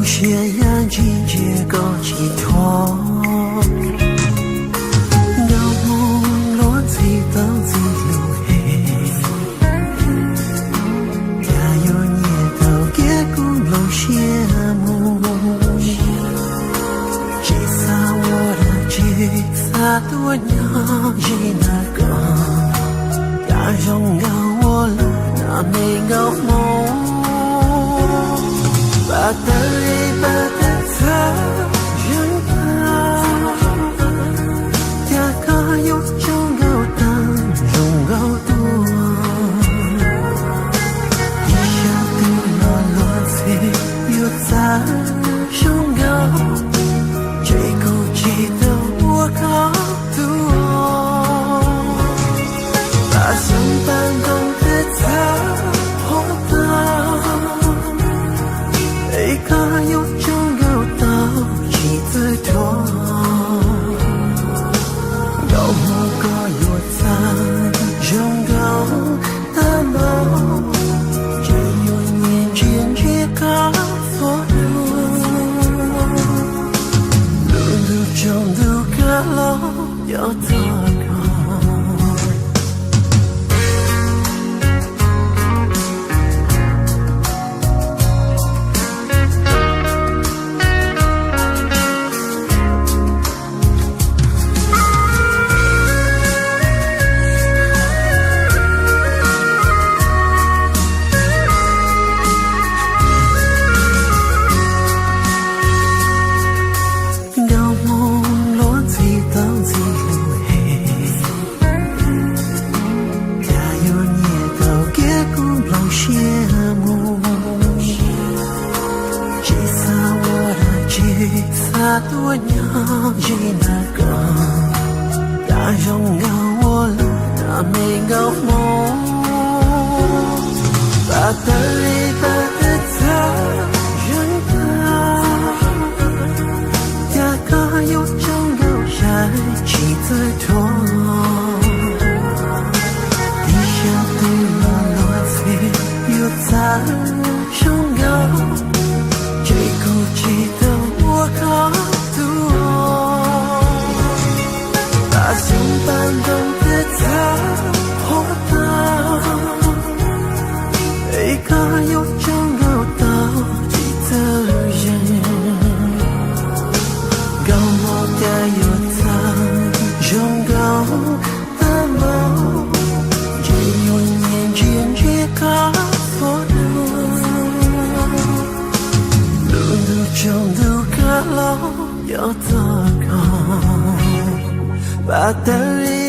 Siab yam ntsis ntsia koj tsis thuam, nkauj hmoob luag ntxhi tau ntxhi lus hem, cas yuav nyiam tau kiag kuv nplooj siab mus. Tsis xav ua dab tsi, xav tuaj nyob ze ntawm koj, cas zoo nkauj ua luaj na me nkauj hmoob. Pas tawg li pas tawg txhawv zeeg tag, cas koj yuav zoo nkauj tag zoo nkauj tuaj. Ib sab twg los luag ntxhi yuav txawv zoo nkauj, ntshe kuv tsis tau ua koj tus. Pas xyoob pas ntoo tawg txhawv qhuav tag, es koj yuav zoo nkauj tau tsis txawj dhuav. Nkauj hmoob koj yuav txawv zoo nkauj tag npaum, ntshe yuav nyiam ntsia ntsia koj txhua lub. Lub ntuj tsaus ntuj kab los cov txog koj. Nkauj hmoob luag ntxhi tau ntxhi lus hem, cas yuav nyiam tau kiag kuv nplooj siab mus. Tsis xav ua dab tsi, xav tuaj nyob ze ntawm koj, cas zoo nkauj ua luaj na me nkauj hmoob. Pas tawg li pas tawg txhawv zeeg tag, cas koj yuav zoo nkauj sai tsis txawj dhuav. Ib sab twg los luag ntxhi yuav txawv zoo nkauj, ntshe kuv tsis tau ua koj tus. Pas xyoob pas ntoo tawg txhawv qhuav tag, es koj yuav zoo nkauj tau tsis txawj zeeg. Nkauj hmoob cas yuav txawv zoo nkauj tag npaum, ntshe yuav nyiam ntsia ntsia koj txhua lub. Lub ntuj tsaus ntuj kab los cov txog koj. Pas tawg li